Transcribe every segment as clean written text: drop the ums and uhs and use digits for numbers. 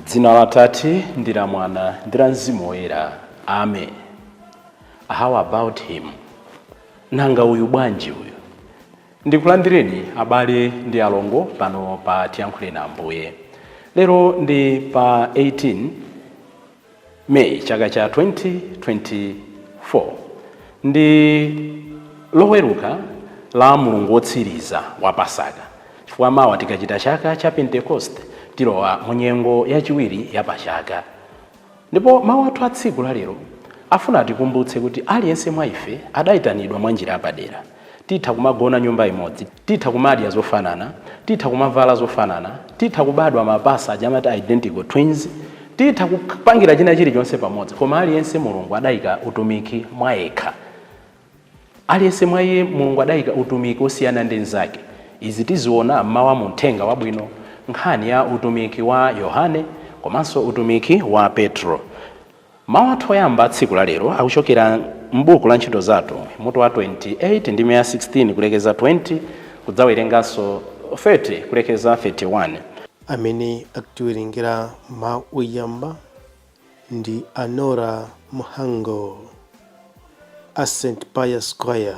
Dzina la Tate ndi la Mwana ndi la Mzimu Woyera. Amen. How about him? Nanga uyu bwanji uyu? Ndikulandireni abale ndi alongo pano pa Tiyankhule na Ambuye. Lero ndi pa 18 May chaka cha 2024, ndi Loweruka la mulungu wotsiriza wa Pasaka, chifukwa mawa tikachita chaka cha Pentecost tilowa mu nyengo yachiwiri ya pachaka. Ndipo mawu athu a tsiku la lero afuna atikumbutse kuti aliyense mwa ife adayitanidwa mwa njira yapadera. Titha kumagona nyumba imodzi, titha kumadya zofanana, titha kumavala zofanana, titha kubadwa mapasa aja amati identical twins, titha kupangira china chilichonse pamodzi, koma aliyense Mulungu adayika utumiki mwa yekha. Aliyense mwa iye Mulungu adayika utumiki osiyana ndi mnzake. Izi tiziona mmawa mu Mthenga Wabwino, nkhani ya utumiki wa Yohane komanso utumiki wa Petro. Mawu athu oyamba tsiku la lero akuchokera m'buku la Ntchito za Atumwi, mutu wa 28 ndi 16 kulekeza 20, kudzawerenganso 30 kulekeza 31. Amene akutiwerengera mawu oyamba ndi Anora Muhango a St Pius Choir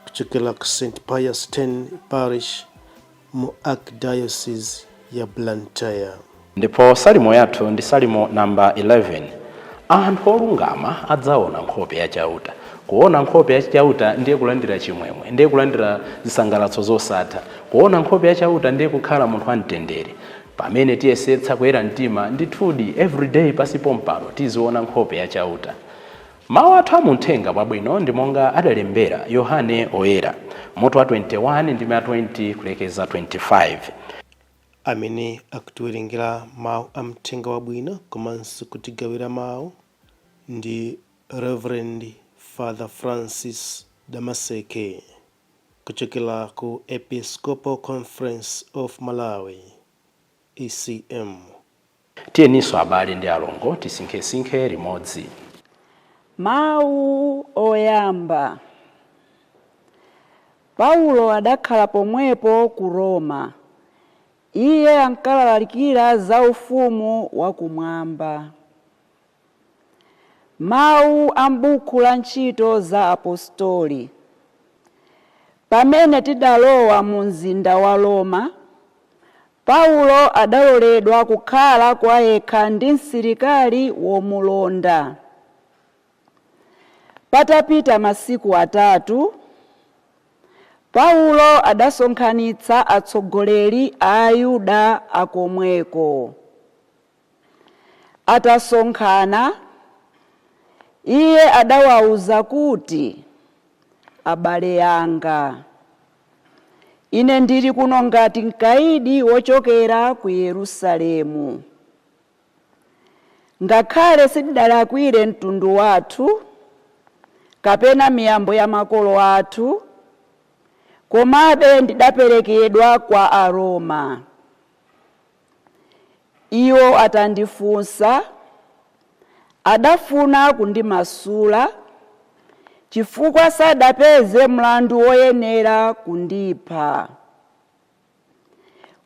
kuchokera ku St Pius 10 Parish mu Archdiocese ya Blantyre. Ndipo salimo yathu ndi salimo namba 11. Anthu olungama adzaona nkhope ya Chauta. Kuona nkhope ya Chauta ndiye kulandira chimwemwe, ndiye kulandira zisangalatso zosatha. Kuona nkhope ya Chauta ndiye kukhala munthu wamtendere. Pamene tiyesetsa kuyera mtima ndithudi, everyday pasi pompano tiziona nkhope ya Chauta. Mawu athu amuthenga wabwino ndi monga adalembera Yohane Oyera, mutu wa 21 ndi 20 kulekeza 25. Amene akutiwerengera mawu a mthenga wabwino komanso kutigawira mawu ndi Reverend Father Francis Damaseke kuchokera ku Episcopal Conference of Malawi, ECM. Tiyeninso abale ndi alongo tisinkhesinkhe limodzi. Mawu oyamba. Paulo adakhala pomwepo ku Roma. Iye ankalalikira za ufumu wakumwamba. Mawu a m'buku la Ntchito za Apostoli. Pamene tidalowa mu mzinda wa Roma, Paulo adaloledwa kukhala kwa yekha ndi msilikali womulonda. Patapita masiku 3, Paulo adasonkhanitsa atsogoleri a Ayuda akomweko. Atasonkhana, iye adawawuza kuti, "Abale anga, ine ndili kuno ngati mkaidi wochokera ku Yerusalemu. Ngakhale sindidalakwire mtundu wathu kapena miyambo ya makolo athu, komabe ndidaperekedwa kwa Aroma. Iwo atandifunsa, adafuna kundimasula chifukwa sadapeze mlandu woyenera kundipha.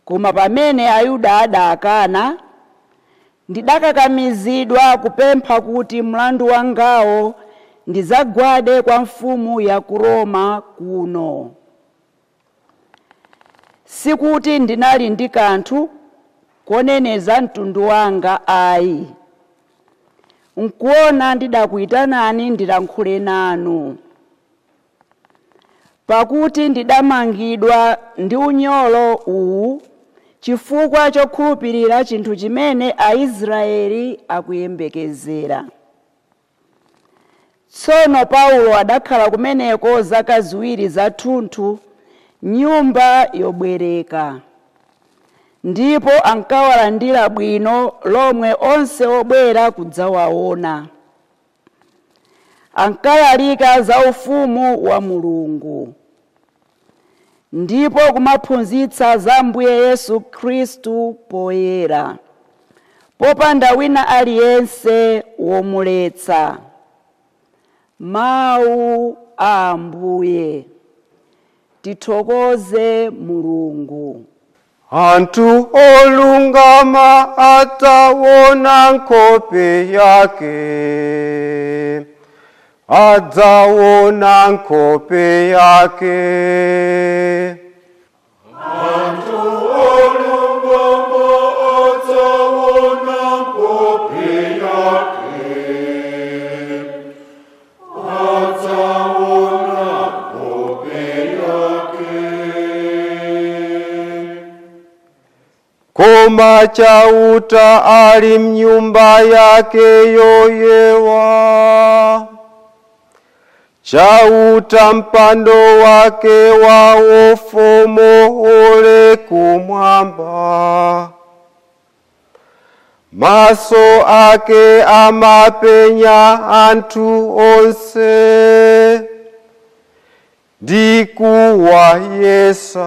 Koma pamene Ayuda adakana, ndidakakamizidwa kupempha kuti mlandu wangawo ndidzagwade kwa mfumu ya ku Roma kuno. Sikuti ndinali ndi kanthu koneneza mtundu wanga ayi. Nkuona ndidakuyitanani ndilankhule nanu, pakuti ndidamangidwa ndi unyolo uwu chifukwa chokhulupirira chinthu chimene Aisraeli akuyembekezera." Tsono Paulo adakhala kumeneko zaka 2 zathunthu nyumba yobwereka, ndipo ankawalandira bwino lomwe onse obwera kudzawaona. Ankalalika za ufumu wa Mulungu ndipo kumaphunzitsa za Ambuye Yesu Khristu poyera, popanda wina aliyense womuletsa. Mawu a Ambuye. Tithokoze Mulungu. Anthu olungama adzaona nkhope yake, adzaona nkhope yake. Koma Chauta ali mnyumba yake yoyewa, Chauta mpando wake wa ufumu uli kumwamba. Maso ake amapenya anthu onse ndi kuwayesa.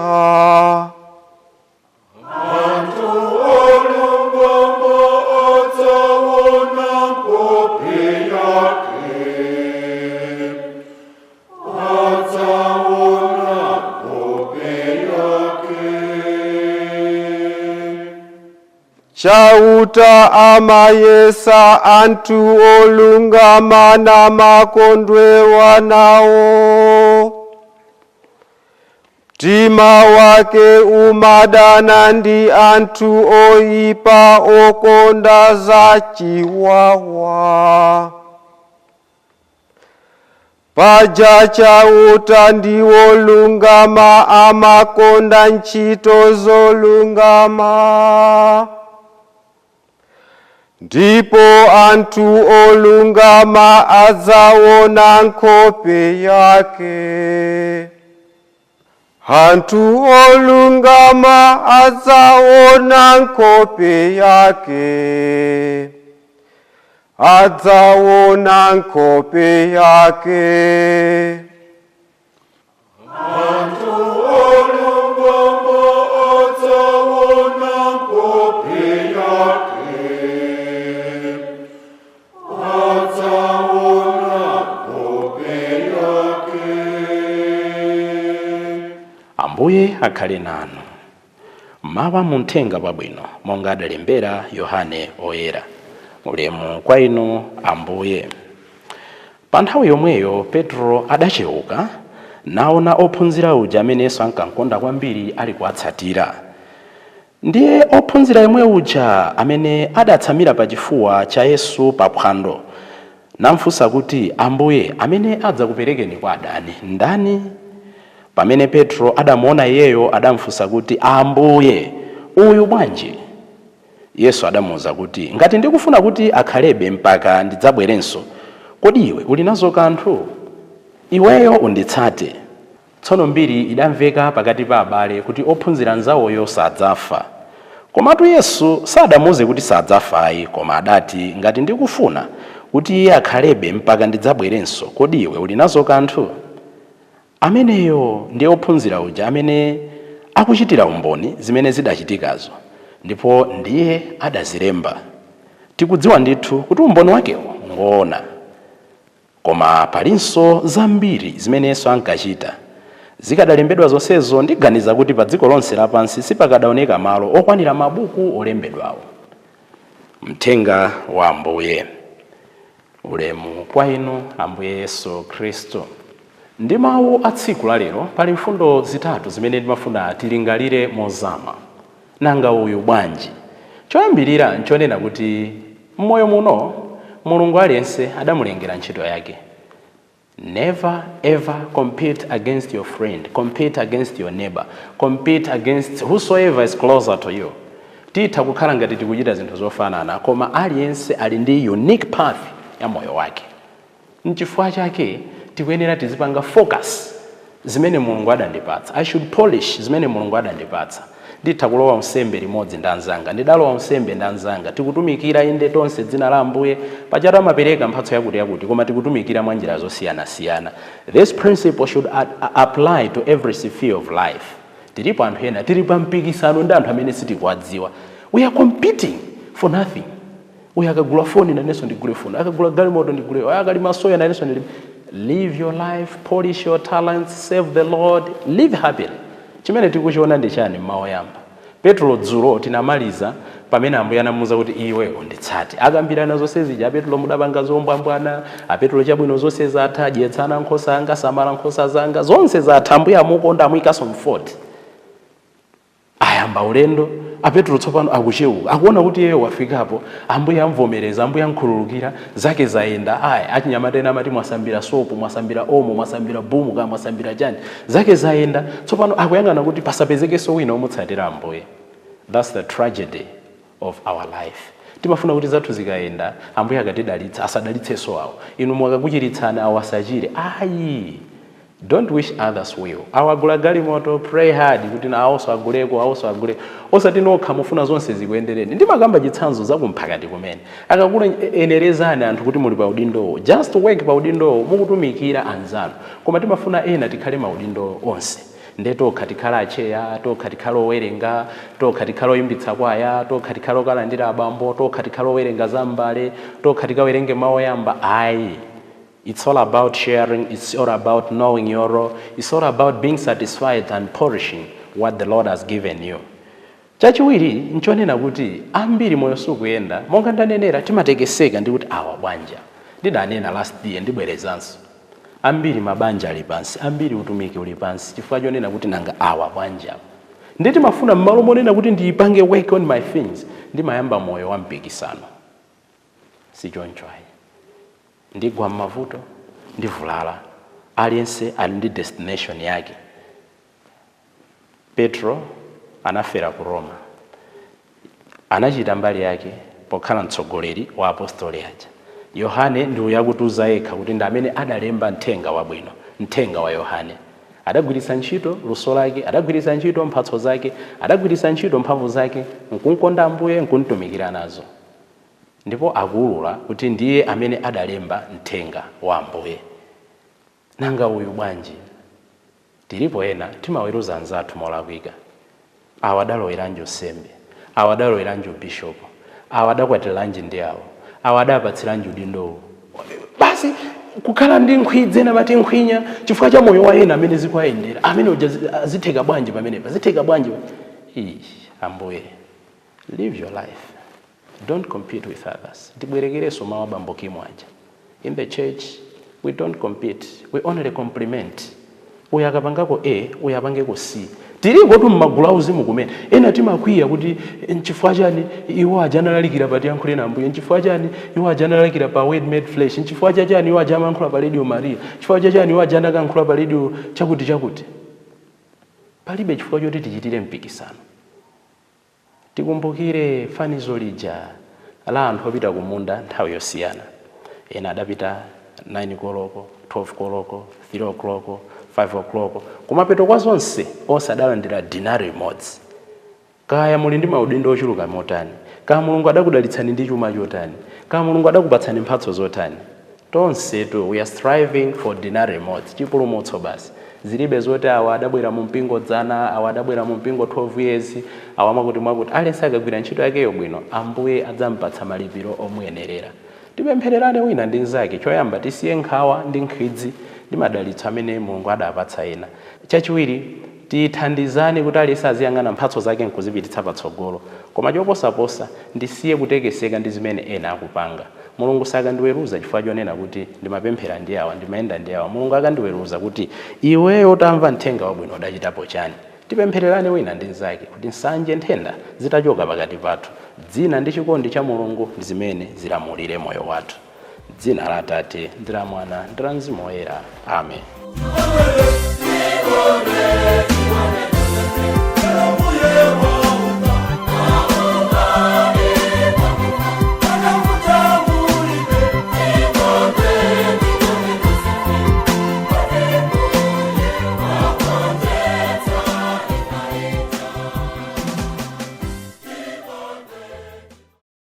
Chauta amayesa anthu olungama namakondwewa nawo. Mtima wake umadana ndi anthu oyipa okonda za chiwawa. Paja Chauta ndi wolungama, amakonda ntchito zolungama. Ndipo anthu olungama adzaona nkhope yake. Anthu olungama adzaona nkhope yake, adzaona nkhope yake. Ambuye akhale nanu. Mawa muthenga wabwino monga adalembera Yohane Oyera. Ulemu kwa inu, Ambuye. Pa nthawi yomweyo Petro adachewuka naona ophunzira uja amene Yesu ankamkonda kwambiri ali kuwatsatira. Ndiye ophunzira yemwe uja amene adatsamira pachifuwa cha Yesu paphwando, namfunsa kuti, "Ambuye, amene adzakuperekeni kwa adani ndani?" Pamene Petro adamuona iyeyo, adamfunsa kuti, "Ambuye, uyu bwanji?" Yesu adamuwuza kuti, "Ngati ndikufuna kuti akhalebe mpaka ndidzabwerenso, kodi iwe uli nazo kanthu? Iweyo unditsate." Tsono mbiri idamveka pakati pa abale kuti ophunzira anzawoyo sadzafa. Komatu Yesu sadamuwuze kuti sadzafayi, koma adati, "Ngati ndikufuna kuti iye akhalebe mpaka ndidzabwerenso, kodi iwe uli nazo kanthu?" Ameneyo ndiye ophunzira uja amene akuchitira umboni zimene zidachitikazo, ndipo ndiye adazilemba. Tikudziwa ndithu kuti umboni wakewo ngoona. Koma palinso zambiri zimene Yesu ankachita. Zikadalembedwa zonsezo, ndiganiza kuti pa dziko lonse lapansi sipakadaoneka malo okwanira mabuku olembedwawo. Mthenga wa Ambuye. Ulemu kwa inu, Ambuye Yesu Khristu. Ndi mawu a tsiku la lero, pali mfundo zitatu zimene ndimafuna tilingalire mozama. Nanga uyu bwanji? Choyambirira nchonena kuti m'moyo muno Mulungu aliyense adamulengera ntchito yake. Never ever compete against your friend, compete against your neighbor, compete against whosoever is closer to you. Titha kukhala ngati tikuchita zinthu zofanana, koma aliyense ali ndi unique path ya moyo wake. Nchifukwa chake tikuyenera tizipanga focus zimene Mulungu adandipatsa. I should polish zimene Mulungu adandipatsa. Nditha kulowa unsembe limodzi ndi anzanga, ndidalowa unsembe ndi anzanga, tikutumikira inde tonse dzina la Ambuye, pachatu amapereka mphatso yakuti yakuti, koma tikutumikira mwa njira zosiyanasiyana. This principle should apply to every sphere of life. Tilipo anthu ena tili pa mpikisano ndi anthu amene sitikuwadziwa. We are competing for nothing. Uyu akagula foni, nanenso ndigule foni; akagula galimoto, ndigule; uyu akalima soya, nanenso ndilime. Live your life, polish your talents, serve the Lord, live happily. Chimene tikuchiona ndi chani mmawu oyamba? Petro dzulo tinamaliza pamene Ambuye anamuwuza kuti iwe unditsate. Akambirana zonse zija, "Apetro, mudapanga zombwambwana. Apetro, chabwino, zonse zatha, dyetsana nkhosa anga, samala nkhosa zanga, zonse zatha." Ambuye amukonda, amuyikanso mfoti, ayamba ulendo. Apetro tsopano akuchewuka, akuona kuti iye wafikapo, Ambuye amvomereza, Ambuye amkhululukira, zake zayenda. Aya achinyamata ena amati mwasambira sopo, mwasambira Omo, mwasambira Boom, ka mwasambira chani, zake zayenda. Tsopano akuyang'ana kuti pasapezekenso wina omutsatira Ambuye. That's the tragedy of our life. Timafuna kuti zathu zikayenda, Ambuye akatidalitsa, asadalitsenso awo. Inu mwakakuchiritsani, awo asachire. Ayi, don't wish others will. Awo agula galimoto, pray hard kuti na awonso aguleko, awonso agule. Osati nokha mufuna zonse zikuyendereni. Ndimakamba chitsanzo zakumphakati kumene akakula enerezani anthu kuti muli pa udindowo. Just work pa udindowo, mukutumikira anzanu. Koma timafuna ena tikhale maudindo onse, nde tokha tikhala acheya, tokha tikhala owerenga, tokha tikhala oyimbitsa kwaya, tokha tikhala okalandira abambo, tokha tikhala owerenga zam'mbale, tokha tikawerenge mawu oyamba. Ayi, it's all about sharing. It's all about knowing your role. It's all about being satisfied and polishing what the Lord has given you. Chachiwiri nchonena kuti ambiri moyo sukuyenda monga ndanenera, timatekeseka ndi kuti awa bwanja. Ndidanena last year, ndibwerezanso, ambiri mabanja ali pansi, ambiri utumiki uli pansi chifukwa chonena kuti nanga awa bwanja. Ndi timafuna m'malo monena kuti ndiyipange work on my things, ndimayamba moyo wa mpikisano. Sichoncho ayi. Ndigwa m'mavuto, ndivulala. Aliyense ali ndi destination yake. Petro anafera ku Roma. Anachita mbali yake pokhala mtsogoleri wa apostoli aja. Yohane ndi uyo akutiuza yekha kuti ndi amene adalemba mthenga wabwino, mthenga wa Yohane. Adagwiritsa ntchito luso lake, adagwiritsa ntchito mphatso zake, adagwiritsa ntchito mphamvu zake nkunkonda Ambuye, nkuntumikira nazo, ndipo akuwulula kuti ndiye amene adalemba mthenga wa Ambuye. Nanga uyu bwanji? Tilipo ena timaweruza anzathu molakwika. Awa adaloweranji unsembe? Awa adaloweranji ubishopu? Awa adakwatiranji ndi awo? Awa adapatsiranji udindowu? Basi kukhala ndi nkhwidzi, ena mati nkhwinya, chifukwa cha moyo wa ena amene zikuwayendera, amene uja zitheka bwanji pamenepa, zitheka bwanji? Ii, Ambuye, live your life, don't compete with others. Ndibwerekereso mawu abambo Kimu aja: in the church we don't compete, we only complement. Uyu akapangako A, uyu apangeko C. Tiliko tu mmagulu auzimu kumene ena timakwiya kuti nchifukwa chani iwo aja analalikira pa Tiyankhule na Ambuye? Nchifukwa chani iwo aja analalikira pa Word Made Flesh? Nchifukwa chachani iwo aja amayankhula pa Radio Maria? Chifukwa chachani iwo aja anakayankhula pa radio chakuti chakuti? Palibe chifukwa choti tichitire mpikisano. Tikumbukire fanizo lija la anthu opita kumunda nthawi yosiyana. Ena adapita 9 koloko, 12 koloko, 3 o'clock, 5 o'clock. Kumapeto kwa zonse onse adalandira dinari imodzi. Kaya muli ndi maudindo ochuluka motani, kaya Mulungu adakudalitsani ndi chuma chotani, kaya Mulungu adakupatsani mphatso zotani, tonsetu we are striving for dinari imodzi, chipulumutso basi. Zilibe zoti awa adabwera mu mpingo dzana, awa adabwera mu mpingo 12 years, awa mwakuti mwakuti. Aliyense akagwira ntchito yakeyo bwino, Ambuye adzampatsa malipiro omuyenerera. Tipemphererane wina ndi mnzake. Choyamba, tisiye nkhawa ndi nkhwidzi ndi madalitso amene Mulungu adapatsa ena. Chachiwiri, tithandizane kuti aliyense aziyang'ana mphatso zake nkuzipititsa patsogolo. Koma choposaposa, ndisiye kutekeseka ndi zimene ena akupanga. Mulungu sakandiweruza chifukwa chonena kuti ndimapemphera ndi awa, ndimayenda ndi awa. Mulungu akandiweruza kuti iweyo utamva mthenga wabwino udachitapo chani? Tipemphererane wina ndi mnzake kuti nsanje, nthenda zitachoka pakati pathu, dzina ndi chikondi cha Mulungu ndi zimene zilamulire moyo wathu. Dzina la Atate ndi la Mwana ndi la Mzimu Woyera, amen.